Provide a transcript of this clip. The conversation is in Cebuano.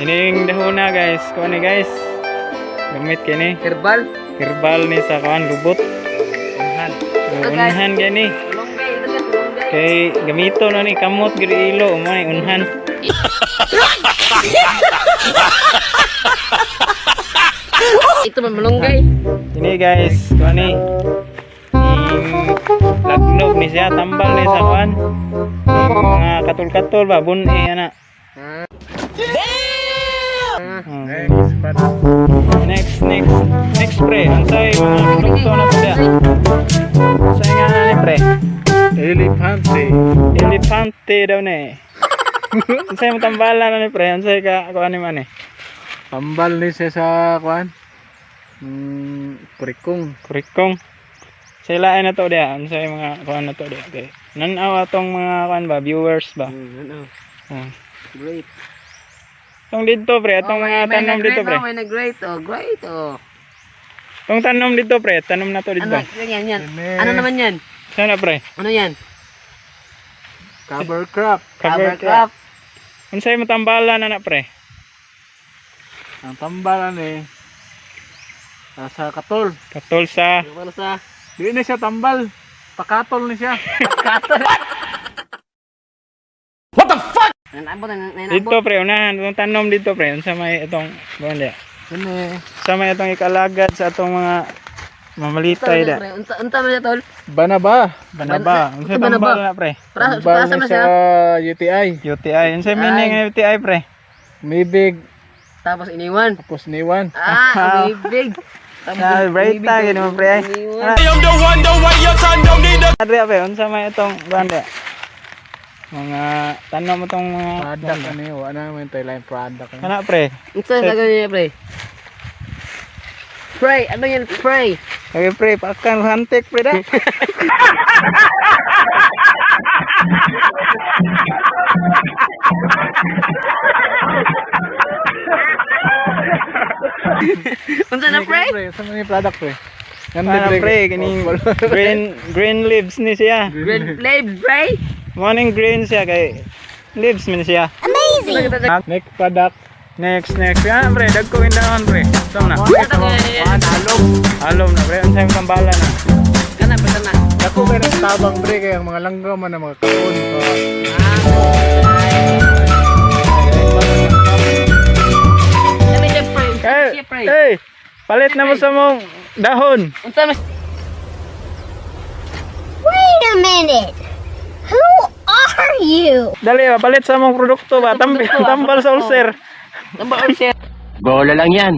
Ining dahona, guys. Kuan ni, guys. Gamit kini. Herbal. Herbal ni sa kuan, lubot. Unhan. Unhan gani. Malunggay. Ito, guys, malunggay. Kay gamito na ni kamot gid ilo mo ni unhan. Ito man malunggay. Ini, guys, kuan ni. Ning lagnog ni siya, tambal ni sa kuan. Ning mga katul-katul ba bun eh ana. Next product. Next, next, next, pre. Unsay mga produkto na to diya? Unsay nga na ni, pre? Elefante. Elefante daw ni. Unsay mo tambala na ni, pre? Unsay ka kuan ni man eh? Tambal ni siya sa kuan. Kurikong. Kurikong. Sa ilain na to diya. Unsay mga kuan na to diya? Okay. Nanaw atong mga kuan ba, viewers ba? Ano? Oh. Great. Tong dito, pre, atong mga May tanom dito, nag-great, pre. oh, may nag-great, oh, great, oh. Tong tanom dito, pre, tanom na to dito. Ano, yan, yan, yan. Ini. Ano naman yan? Sana, pre? Ano yan? Cover crop. Cover crop. Unsay matambala na na, pre? Ang tambal ani nasa katol. Katol sa Ano sa? Di ni siya tambal. Pakatol ni siya. Nanabot, nanabot. Dito, pre, unahan itong tanom dito, pre. Unsa may itong buwan diya? Ini Sa may itong ikalagad sa atong mga mamalitay da. Pre, unsa unsa man siya, tol? Banaba. Banaba. Unsa Unsa banaba? tambal na, pre? Para Tambal para sa ni man siya siya. UTI. UTI. Unsay meaning ng UTI, pre? Mibig Tapos iniwan. tapos niwan. Ah, umibig. Tapos Na bright umibig, ta gini mo, pre. iniwan. Adre, pre, unsa may itong buwan diya? Mga tanom itong mga Product ani wa na man tayo line product. Ani. Kana, pre. Unsa sa ganyan, pre? Pray, ano yan? Pray. Okay, pre, pakan hantik, pre da. Unsa na, pray? Pre, unsa man ni product, pre? Ganda, Kana, pre, kining green green leaves ni siya. Green flames, pray. Morning green siya kay leaves man siya. Next product. Next, next. Yan, pre, dagko indahan, pre. Saan na? Kuan alog. Alom na, pre. Unsay tambala na? Kana pa na. Dako kay ng tabang, pre, kay ang mga langga man ang mga kaon. Ano siya, pray? Unsa Eh, siya, pray? hey, palit na mo sa mong dahon. Unsa man Wait a minute. Who are you? Dali ba, palit sa mong produkto ba? Tambal, tambal sa ulcer. Number on siya. Bola lang yan.